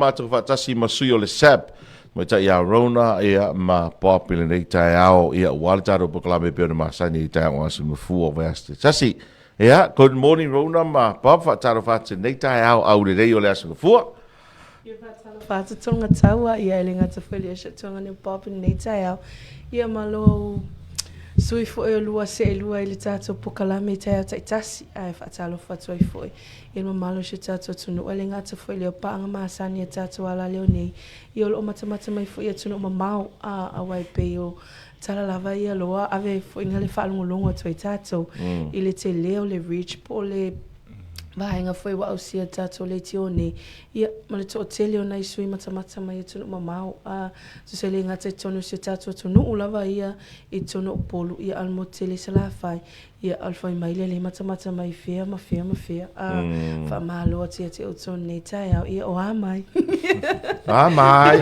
matou faatasi ma sui o le SAP, tamaitai ia Rona ia, ma Bob i lenei taeao, ia, aua le tatou polokalame e pei ona masani i taeao o Aso Gafua o vaiaso taitasi. Ia, good morning Rona ma Bob, faatalofa atu i lenei taeao aulelei o le Aso Gafua. Ia faatalofa atu Tonga Taua, ia e le gata foi i le Aso Tonga nei o Bob i lenei taeao, ia ma lou sui foi o lua seelua i le tatou polokalame i taeao taitasi, ae faatalofa atu ai foi i le mamalu o si o tatou atunuu, e le gata foi i lea o paaga masani a tatou alaleo nei, ia o lo o matamata mai foi i atunuu mamao, a, aua e pei o tala lava ia loa ave foi na le faalogologo atu ai tatou i le tele o le reach po o le vaega foi ua ausia e tatou leitio nei, ia, ma le toatele o nai sui matamata mai atunuu mamao, a, tusa e le gata i totonu o si o tatou atunuu lava ia i totonu o Upolu, ia a o le motu tele i Salafai, Ia, o le fai mai lea, le matamata mai fea ma fea ma fea. A, faamalo atu ia te outou i lenei taeao. Ia, o a mai? A mai.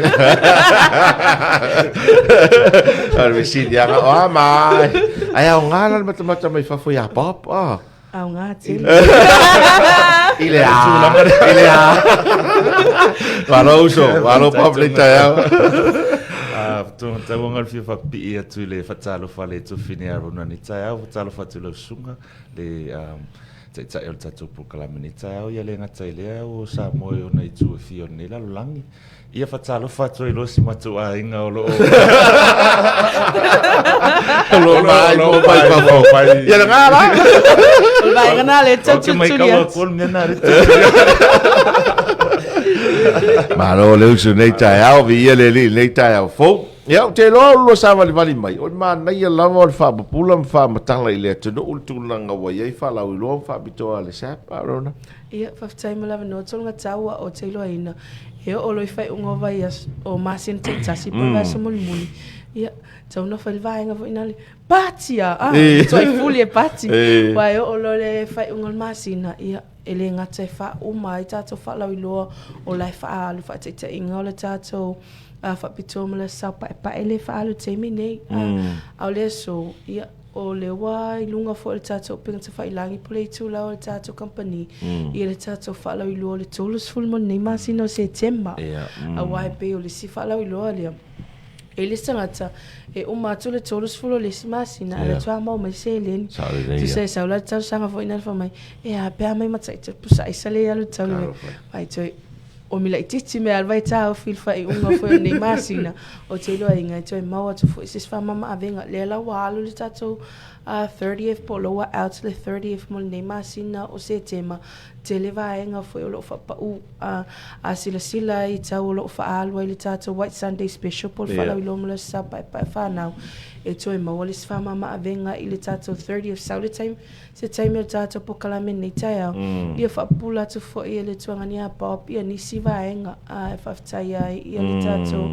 O le fesili lava, o a mai? Ae aoga la le matamata mai fafo ia Bob, ah. Aoga tele. I le a. I le a. Malo uso, malo Bob i lenei taeao. Ah, Tauaga le fia faapipii atu i le faatalofa a le Tufine Arona nei taeao, faatalofa atu i lau susuga le Taitai o le tatou polokalame nei taeao, ia le gata i lea o Samoa i ona itu e fia o lenei lalolagi. Ia faatalofa atu ai loa si matou aiga o lo o O lo o mai mo mai fafo. Ia le ngā la. O le vaega na le tau tulituli atu. Ko le mea na le Malo le uso nei taeao, viia le Alii i lenei taeao fou. Ia, ou te iloa o lua savalivali mai, o le manaia lava o le faapupula ma faamatala i le atunuu le tulaga ua i ai faalauiloa ma faapitoa a le SAP, a Rona? Ia, faafetai mo le avanoa Tologataua, ou te iloaina e oo loa i faaiuga o vaiaso, o masina taitasi po o le vaiaso mulimuli, ia, tatau ona fai le vaega foi lea, pati a, a, tuai fuli e pati. Aua e oo loa i le faaiuga o le masina, ia, E le gata e faauma ai tatou faalauiloa o la e faaalu faataitaiga o le tatou faapitoa ma le Aso Sa Paepae lea e faaalu i le taimi nei. A o le aso, ia, o lea ua i luga foi o le tatou upega tafailagi po o le itulau o le tatou kamupani ia le tatou faalauiloa o le 30 mo lenei masina o Setema. Aua e pei o le isi faalauiloa lea. E le isi tagata, e uma atu le 30 o le isi masina, ae faatoa maua mai seleni. Tusa e sau la le talosaga foi lena fai mai, e a pe a aumai ma tai pusa aisa lea e alu i le talu ai toe omi laitiiti mea alu ai taofi i le faaiuga foi o lenei masina, ou te iloaina e toe maua atu foi se isi faamama avega. Lea la ua alu le tatou 30th po o lower out le 30th mo lenei masina o Setema, tele vaega foi o lo o faapau. A, a silasila i tau o lo o faaalu ai le tatou White Sunday Special po o le faalauiloa mo le Aso Sa Paepae Fanau, e toe maua le isi faamama-avega i le tatou 30th sau le taimi, se taimi o le tatou polokalame nei taeao, ia faapupula atu foi e le Tuagani a Bob ia nisi vaega a e faafetaia ai ia le tatou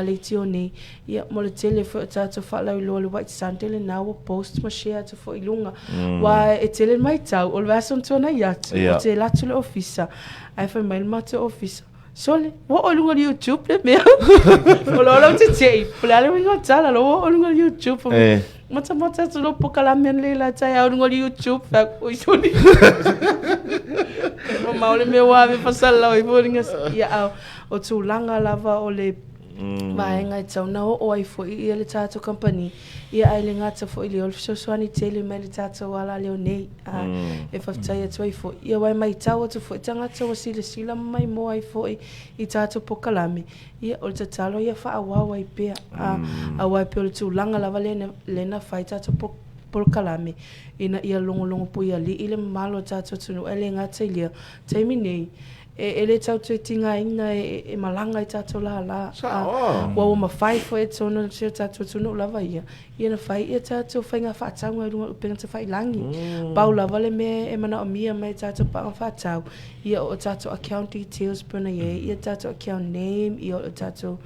leitio nei. Ia, mo le tele foi o tatou faalauiloa o le White Sunday lena ua post ma share atu foi i luga. Aua e tele le matau, o le vaiaso na tuanai atu, ou te alu atu i le ofisa, ae fai mai le matou ofisa, Sole, ua oo i luga o le YouTube le mea. O lea la ou te tei, po o le a le uiga o le tala, o lea ua oo i luga o le YouTube. Matamata atu lou polokalame analeila i la taeao i luga o le YouTube. Fai atu, oi sole. Mamao le mea ua ave faasalalau ai foliga. Ia, a o tulaga lava o le vaega e tatau ona oo ai foi ia le tatou kamupani, ia ae le gata foi i lea o le fesoasoani tele mai le tatou alaleo nei. E faafetai atu ai foi, ia aua e matau atu foi tagata ua silasila ma maimoa ai foi i tatou polokalame, ia o le tatalo ia faaauau ai pea. Aua e pei o le tulaga lava lea lea na fai tatou polokalame ina ia logologo puialii le mamalu o le tatou atunuu, ae le gata i lea, taimi nei, E le tau toe tigaina e malaga i tatou lala. Sao. Ua mafai foi e totonu o si o tatou atunuu lava ia, ia na fai ia tatou faiga faatauga i luga o upega tafailagi. Pau lava le mea e manaomia mai e tatou paaga faatau, ia o tatou account details pei ona i ai ia tatou account name, ia o tatou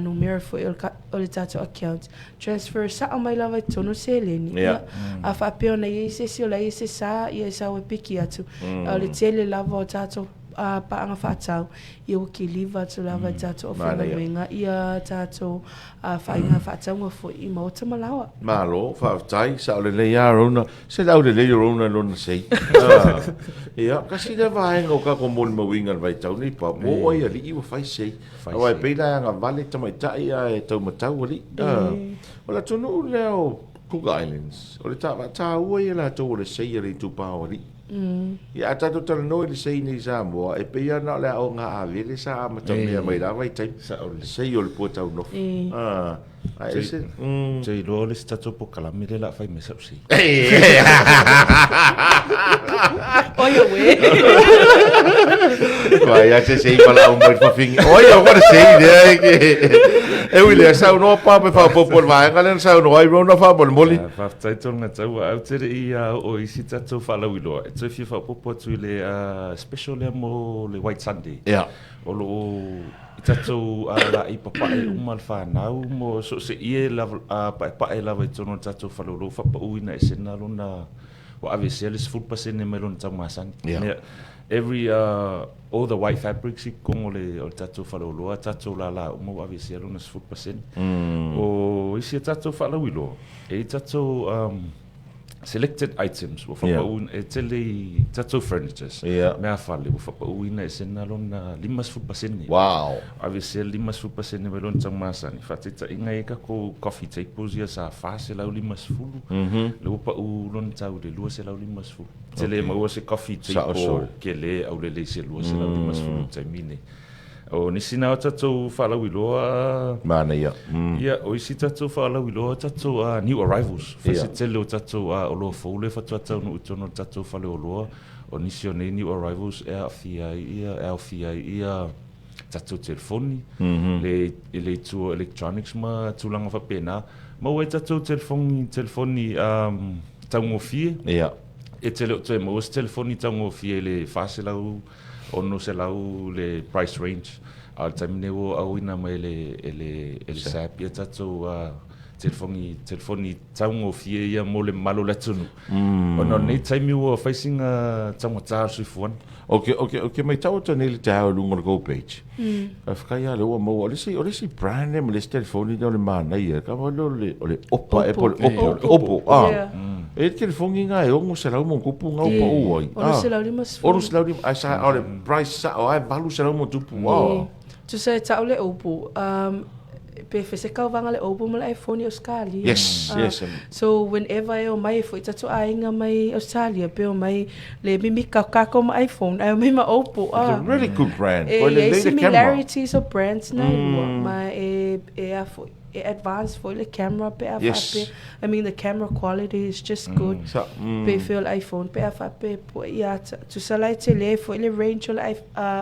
numera foi o le tatou account. Transfer sao mai lava i totonu o le seleni. Ia, a faapea ona i ai se isi o la e i ai se sa, ia e sau e piki atu. A o le tele lava o tatou. paaga faatatau, ia ua kiliva atu lava e tatou aufaigaluega ia tatou faaiga faatauga foi i maota ma laoa. Malo, faafetai, sao lelei lava Rona. Se le aulelei o Rona i lona sei. Ia, kasi lea vaega o tatou molimauina i le vaitau nei, Bob, ua oo ai alii ua fai sei. Aua e pei la e agavale tamaitai ae taumatau alii. O le atunuu lea o Cook Islands, o le taua ia latou o le sei a le itupa o alii. Ia a tatou talanoa i le sei nei i Samoa, e pei lava na o le aoga Avele sa amatamea mai la vaitaimi. Le sei o le pua taunofo. Ae ese. Ou te iloa o le isi tatou polokalame lea o le a fai mai sau sei. Oi auē. Vai a se sei valaau mai le fafine. Oi au le sei lea e ke. E ui lea saunoa pa me faaopoopo i le vaega lea na saunoa ai Rona faamolemole. Faafetai Tolga Taua. Au te le i oo i isi tatou faalauiloa, e toe fia faaopoopo atu i le special lea mo le White Sunday. Ia. O lo o i tatou laei papae uma le fanau mo so o se ie paepae lava i totonu o le tatou fale o lo o faapauina esena lona ua aveesea le 10% mai lona tau masani. Yeah. Every all the white fabrics i totonu o le o le tatou faleoloa, tatou lala uma ua aveesea lona 10%. O isi a tatou faalauiloa, e i ai tatou selected items ua faapauina, e tele i tatou furnitures, meafale ua faapauina esena lona 50%. Wow. Aveesea le 50% mai lona tau masani. Faataitaiga e i ai tatou coffee tables ia sa 450, lea ua pau lona tau i le 250. E te le maua se coffee table kele aulelei i se 250 i le taimi lenei. O nisi na o tatou faalauiloa. Manaia. Ia, o isi tatou faalauiloa o tatou new arrivals. Fai se tele o tatou oloa fou lea faatoa taunuu i totonu o le tatou faleoloa. O nisi o nei new arrivals e aafia ai ia, e aofia ai ia tatou telefoni, le, i le itu o electronics ma tulaga faapena. Maua ai tatou telefoni, telefoni taugofie. Ia. E te le o toe maua se telefoni taugofie i le 400, 600 le price range. A o le taimi nei ua auina mai e le, e le, e le SAB ia tatou telefoni, telefoni taugofie ia mo le mamalu o le atunuu. Ona o lenei taimi ua fai sina taugata o le soifuaga. Ou te, ou te, ou te matau atu nei i le taeao i luga o le tou page. Faafetai lava o lea ua maua. O le isi, o le isi brand lea ma le isi telefoni lea o le manaia, kapa lea o le, o le Oppa ea po o le Oppo, Oppo, ah. E i ai le telefoni lena e 600 ma ona tupu lena ua pau ai. Ah. 650, ae sa, o le price sao lava e 800 ma ona tupu, ah. Tusa e tau le Oppo, pe fai se kauvaga le Oppo ma le iPhone i Australia. Yes, yes. So whenever e omai ai foi tatou aiga mai Australia pe omai le mimika o kakou ma iPhone ae omai ma Oppo. It's a really good brand. E i ai similarities o brands na e lua ma e e a foi e advance foi le camera pe a faapea. I mean the camera quality is just good. Pe fea o le iPhone pe a faapea e pue ia ata. Tusa la e tele ai foi le range o le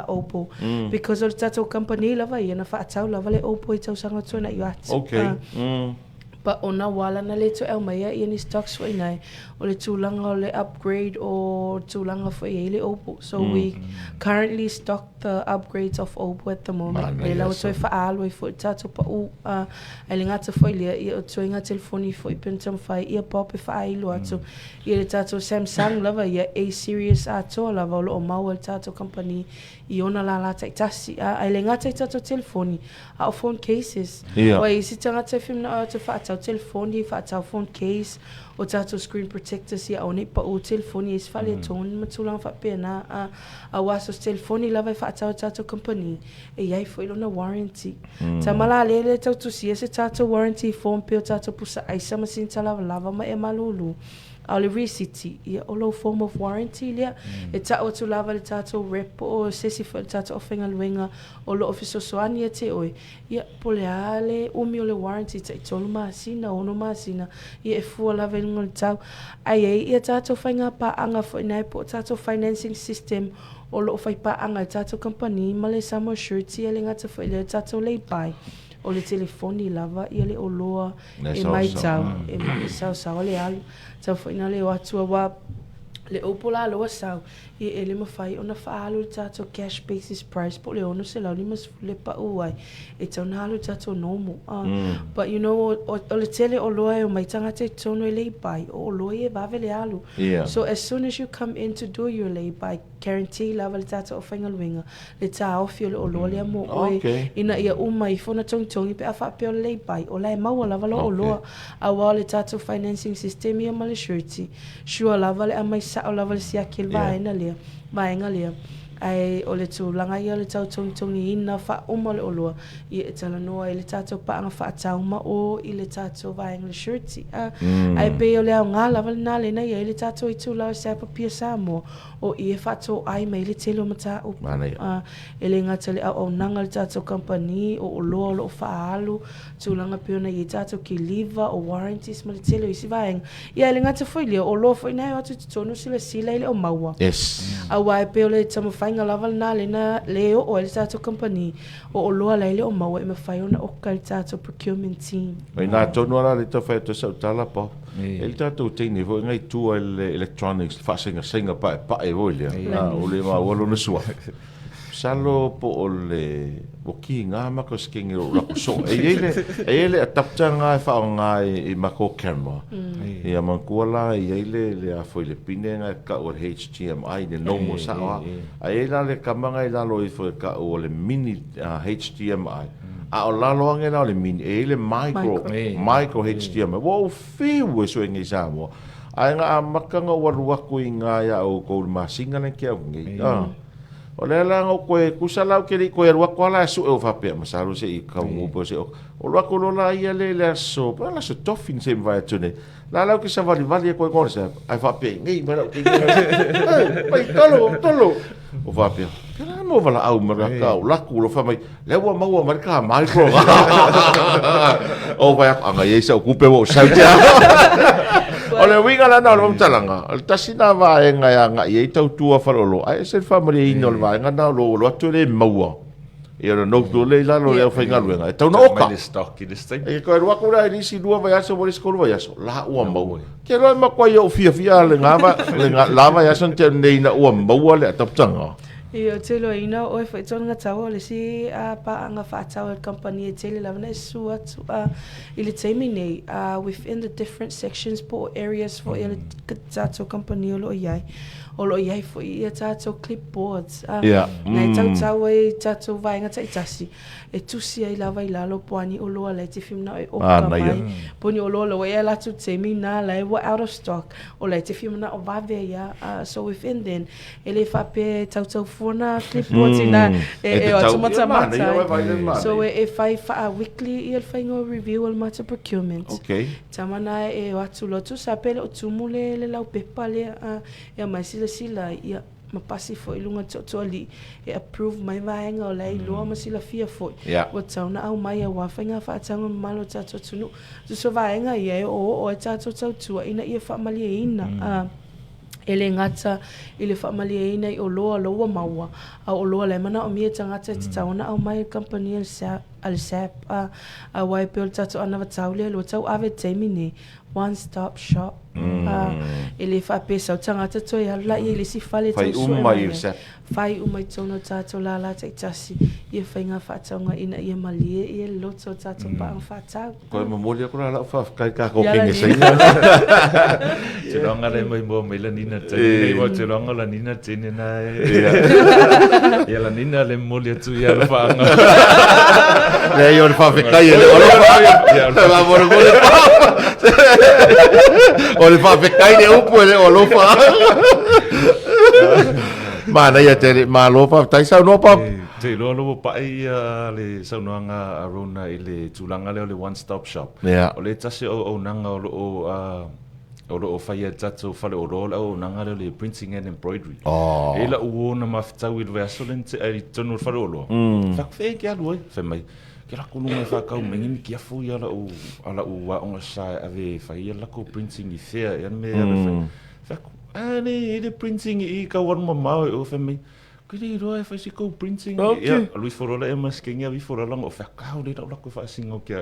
Oppo because o le tatou company lava ia na faatau lava le Oppo i tausaga tuanai atu. Okay. But ona ua ala ona le toe aumaia ia ni stocks foi nai, o le tulaga o le upgrade o tulaga foi e i ai le Oppo. So we currently stock the upgrades of Oppo at the moment. Lea la ua toe faaalu ai foi le tatou pau ae le gata foi lea, ia o ituaiga telefoni foi pe na taumafai ia pop e faailo atu ia le tatou Samsung lava ia A series atoa lava o lo o maua e le tatou kamupani i ona lālā taitasi. Ae le gata i tatou telefoni, a o phone cases. Ia. Ua i ai isi tagata e fia manao e o atu e faatau telefoni, faatau phone case, o tatou screen protectors ia aua ne i pau telefoni i isi faaletonu ma tulaga faapena. A, aua so se telefoni lava e faatau e tatou kamupani, e i ai foi lona warranty. Tama la lea e le tau tusia se tatou warranty form pei o tatou pusa aisa ma sinta lavalava ma ea malūlū. A o le risiti, ia o lou form of warranty lea. E tau atu lava i le tatou rep po o se isi foi o le tatou aufaigaluega o lo o fesoasoani ia te oe, ia, po o le a le umi o le warranty, tai tolu masina, ono masina, ia e fua lava i luga o le tau. Ae i ai ia tatou faiga paaga foi na e po o tatou financing system o lo o fai paaga e tatou kamupani ma le Samoa Surety e le gata foi i lea o tatou lay-by, o le telefoni lava ia le oloa e maitau, e saosaoa le alu, tau foi na le o atu aua le upu la lea ua sau, Ia e le mafai ona faaalu i le tatou cash basis price po o le $650 le pau ai, e tatau ona alu i le tatou normal. But you know, o le tele o oloa e omai tagata i totonu e lay-by, o oloa ia e vave le alu. So as soon as you come in to do your lay-by, guarantee lava le tatou aufaigaluega le taofi o le oloa lea mo oe ina ia uma ifo ona togitogi pe a faapea o le layby, o la e maua lava lou oloa. Aua o le tatou financing system ia ma le surety, sure lava le aumai sao lava le siaki e le vaega lea, vaega lea. Ae o le tulaga ia o le tau togitogiina faauma o le oloa, ia e talanoa ai le tatou paaga faatau ma o i le tatou vaega o le surety. Ae pei o le aoga lava lena lea na i ai le tatou itula o SAP Apia Samoa, O i e faatoai mai ai le tele o mataupu. Manaia. E le gata i le auaunaga a le tatou kamupani, o oloa o lo o faaalu, tulaga pei ona i ai tatou kiliva, o warranties ma le tele o isi vaega. Ia e le gata foi i lea, o oloa foi na e o atu i totonu silasila e le o maua. Yes. Aua e pei o le taumafaiga lava lena lea na le oo ai le tatou kamupani, o oloa la e le o maua e mafai ona oka e le tatou procurement team. O i ina tonu lava la lea e tau fai atu ai sau tala, Bob. E i ai le tatou teine foi na i tua i le electronics, le faasegasega paepae foi lea, ua le maua lona suafa. Masalo po o le ua kiga matou sekenge o lou lako soo. E i ai le, e i ai le adapter lena e faaaoga i matou camera. Ia manatua la e i ai le, le a foi le pine lena e tau o le HDMI, le normal sao lava. Ae i ai la le kama lena i lalo ifo e tau o le mini HDMI. A o lalo ane la o le mini, e i ai le micro, micro HDMI. Ua ou fiu e sue nei i Samoa. Ae na amata ona ou alu atu i ina ia outou i le masina lea na tea atu nei. O lea la na ou toe, tusa la ou te le i toe alu atu lava la e sue ou faapea, masalo se i taunuu pe o se oka. Ou alu atu loa la ia lea i le aso, pe o le aso Tofi na se i mavae atu nei. La la ou te savalivali atu ai i le ae faapenei mai lau teine. Ei, mai tolo, tolo. O faapea, pe la mo valaau ma la tau laku lo fai mai, lea ua maua mai le ka micro. O vai aku, anga iai sau kupe ua ou sau te O le uiga lana o le faamatalaga, o le tasi lena vaega e agai ai tautua faleoloa, ae ese le faamalieina o le vaega lena o lo o alu atu e le maua. Ia ona note loa lea i lalo o le aufaigaluega, e tatau ona oka. Mai le stock i le isi taimi. E toe alu atu la i le isi lua vaiaso po o le isi tolu vaiaso, la ua maua. Ke loa e matua ou fiafia le la vaiaso na tea nei ina ua maua le adapter. Ia, ou te iloaina o oe foi tonu tau o le isi paaga faatau a le kamupani e tele lava ona e susu atu i le taimi nei within the different sections po o areas foi a le tatou kamupani o lo o i ai. O lo o i ai foi ia tatou clipboards a na e tautau ai i tatou vaega taitasi e tusi ai lava i lalo po o a ni oloa la e te fia manao e oka mai, po o ni oloa la ua i ai latou taimi na la e ua out of stock o la e te fia manao vave ai a. So within then e le faapea e tautau fua na clipboards ina e o atu matamata ai. So e fai faa weekly ia le faiga o review o le matou procurement. Tama na e o atu loa tusa pe le o tumu le le laupepa lea a e aumai silasila ai ia ma pasi foi i luga o le tootooalii e approve mai vaega o la e iloa ma silafia foi ua tatau ona aumai aua faiga faatauga mamalu a le tatou atunuu. Tusa o vaega ia e oooo ai tatou tautua ina ia faamalieina a e le gata i le faamalieina i oloa o la ua maua a o oloa la e manaomia e tagata e tatau ona aumai e le kamupani a le a le SAP a aua e pei o le tatou anavatau lea lua tau ave i le taimi nei, one stop shop a e le faapea sau tagata toe alu laia i le isi fale Fai tau sue uma mai i le ai. SAP. Fai uma i totonu o tatou lala taitasi ia faiga faatauga ina ia malie ia le loto o tatou paaga faatau. Koe momoli aku la lau faafetai i tatou Ia la kenge nina. saina. Te roanga le mai moa mai la nina tene nei wa te roanga la nina tene na e. Ia la nina le momoli atu ia le whaanga. Leai o le faafetai e le o alofa. Ia o le Faamolemole O le faafetai le upu e le o alofa. Manaia tele, malo faafetai saunoa Papa. Te iloa lo ua pai ia le saunoaga a Rona i le tulaga lea o le one stop shop. Yeah. O le tasi o auaunaga o lo o o lo o faia e le tatou faleoloa o le auaunaga lea o le printing and embroidery. Oh. E i ai lau uo na mafetau i le vaiaso lea na tea i totonu o le faleoloa. Mm. Fai atu, fea e te alu ai? Fai mai, ke lako luga e whakau mai ni kiafu i a lau, a lau aonga sa e ave e whai ia lako printing i whea e ane ave whai. Fai atu, a le, e le printing i kau alu mamao e o fai mai, Koe le iloa e fai se kou printing. Okay. Ia, alu ifo loa le ma skengi alu ifo loa langa o fea kau le lau lako e faasinga o kia.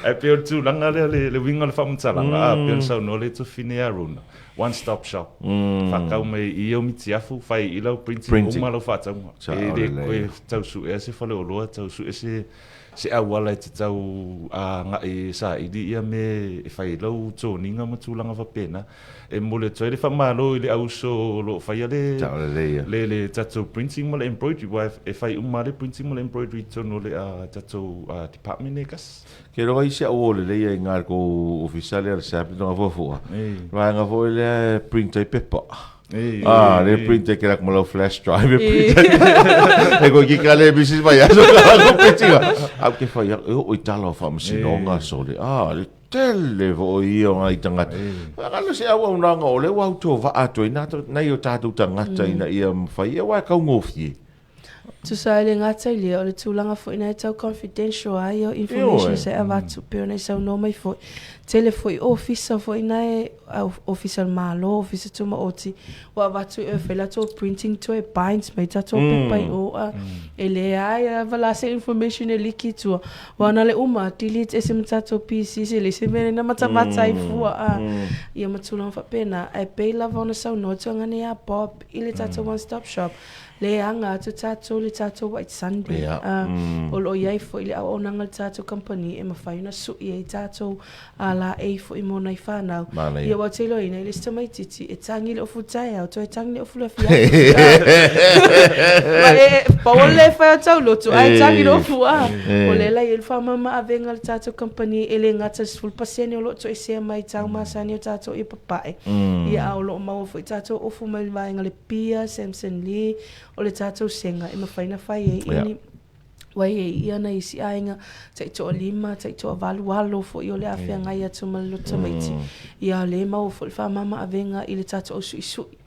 Ae pei o le tulaga lea le, le uiga o le faamatalaga, a pei ona saunoa le Tofine ia Rona, one stop shop. Faatau mai i ou mitiafu, fai i lau printing, Printing. uma lau faatauga. Sao E le lelei. koe tau suea se faleoloa, tau sue se. se auala e te tau agai e saili ia mea e fai ai lau toniga ma tulaga faapena. E momoli atu ai le faamalo i le auuso o lo o faia le le le tatou printing ma le embroidery aua e fai uma lava le printing ma le embroidery i totonu o le tatou department e tasi. Ke iloa ai si au o lelei ai ina i le tou ofisa lea o le SAP i tona fuafua, vaega foi lea e print ai pepa. Ah, lea e print ai ke lako ma lau flash drive e print ai. E koe ki ka le misi mai aso ka lako printing. Au ke whai e o i tala o whaamasinoga sole. Ah, le tele fo o ia o ngai tangata. Whakalo se au au nanga o le ua auto waa atu ai nai o tātou tangata ina ia mwhai e wai kaungofie. Tusa ai le gata i lea, o le tulaga foi na e tau confidential ai o information se avatu pei ona i saunoa mai foi. Tele foi ofisa foi na e, ofisa o le Malo, ofisa tumaoti, ua avatu i o e fai latou printing toe binds mai tatou pepa i o a e leai lava la se information e liki i tua. Aua na le uma delete ese ma tatou PCs e leai se mea na matamata ai fua a ia ma tulaga faapena. Ae pei lava ona saunoa atu anganei ia Bob i le tatou one stop shop, Le aga atu tatou i le tatou White Sunday, Ia. ā, o lo o i ai foi le auaunaga a le tatou kamupani e mafai ona sui ai tatou laei foi mo nai fanau. Manaia. Ia, aua ou te iloaina i le isi tamaitiiti e tagi i le ofu taeao, toe tagi i le ofu le afiafi. Ā, ma e, pau o le le fai o tauloto, ae tagi i le ofu, ā. O lea la e i ai le faamama-avega a le tatou kamupani e le gata i le 10% o lo o toesea mai i tau masani o tatou i papae, ia, a o lo o maua foi tatou ofu mai le vaega le Pia, Samson Lee, o le tatou sega e mafai ona fai ai yeah. ni ua i ai ia nai isi aiga tai toalima, tai toavalu alo foi o le a feagai atu ma le loto tamaiti. Ia o lea e maua foi le faamama-avega i le tatou ausuisui.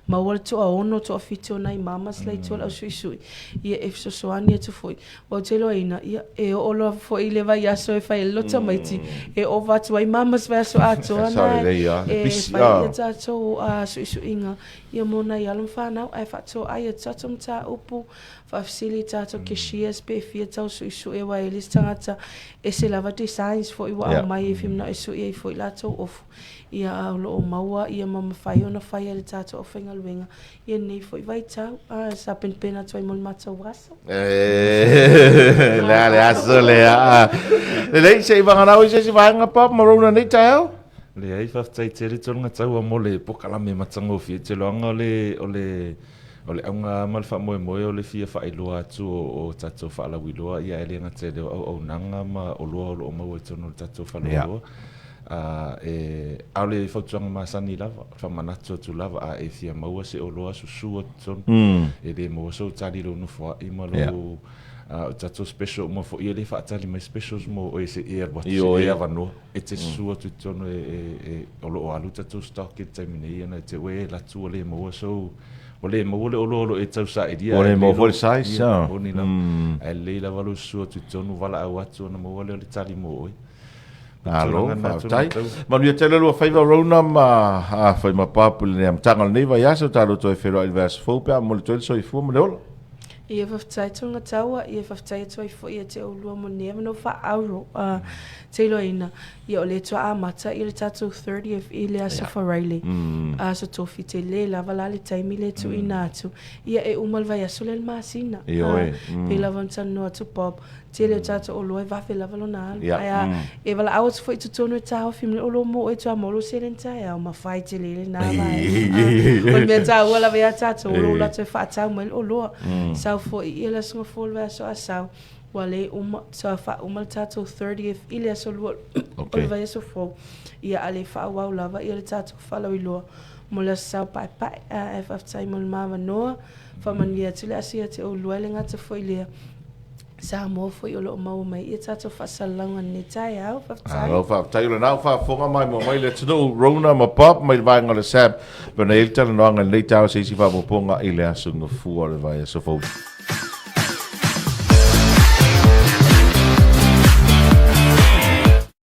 Maua le toaono, toafitu o nai mamas la i tua o le ausuisui. Ia e fesoasoani atu foi. Ua ou te iloaina, ia, e oo loa foi i le vaiaso e fai ai le loto tamaiti, e ova atu ai mama se vaiaso atoa na e fai ai ia tatou suisuiga ia mo nai alo ma fanau, ae faatoai atu tatou mataupu, faafesili i tatou cashiers pe fia tau suisui aua e i ai le isi tagata ese lava designs foi ua aumai e fia manao e sui ai foi latou ofu, ia a o lo o maua ia ma mafai ona fai e le tatou aufaigaluega Ia lenei foi vaitau, a sa penapena atu ai mo le matou aso. Eh, le a le aso lea. Lelei, se i vagana i se isi vaega pa ma Rona nei taeao. Leai, faafetai tele tolu taua mo le pokalame matagofie. Te iloaga o le, o le, o le auga ma le faamoemoe o le fia faailoa atu o, o tatou faalauiloa, ia e le gata i lea o auaunaga ma oloa o lo o maua i totonu o le tatou faleoloa. Yeah. E, a o le fautuaga masani lava, faamanatu atu lava, a e fia maua se oloa susu atu totonu, e le maua sou tali i lou nofoai ma lou, o tatou special uma foi e le faatali mai specials mo oe se i e alu atu se i e avanoa. E te susu atu i totonu e, o lo o alu tatou stock i le taimi nei, ona e te ua e alu atu ua le maua sou, ua le maua le oloa o lo o e tausaili. Ua le maua foi le size. Ia, moni lava. Ae lelei lava lou susu atu i totonu, valaau atu ona maua lea o le tali mo oe. Malo, faafetai. Manuia tele lua faiva Rona ma fai ma Papu i lenei amataga o lenei vaiaso, tatou toe feiloai i le vaiaso fou pe a momoli atu ai le soifua ma le ola. Ia faafetai Tonga Taua, ia faafetai atu ai foi ia te oulua mo lenei avanoa faauro te iloaina, ia o lea toa amata ia le tatou 30th i le aso Faraile, aso Tofi tele lava la le taimi lea tuuina atu, ia e uma le vaiaso lea le masina, pei lava ona talanoa atu Bob, Tele o tatou oloa e vave lava lona alu. Ae a, e valaau atu foi i totonu e taofi mai le oloa mo oe Tuamaolo o seleni taeao, mafai tele lena vaega. O le mea taua lava ia tatou, o lo o latou e faatau mai le oloa. Sau foi ia le Aso Gafua o le vaiaso a sau, ua le uma, sa faauma le tatou 30th i le aso lua o le vaiaso fou. Ia a le faaauau lava ia le tatou faalauiloa mo le Aso Sa Paepae. Ae faafetai mo le ma avanoa. Faamanuia atu le aso ia te oulua e le gata foi lea. Samoa foi o lo o maua mai ia tatou faasalalauga i lenei taeao. Faafetai. Malo faafetai. O lena ua faafofoga maimoa mai le atunuu Rona ma Bob mai le vaega o le SAB. Pei ona i ai le talanoaga i lenei taeao se isi faaopoopoga i le aso Gafua o le vaiaso fou.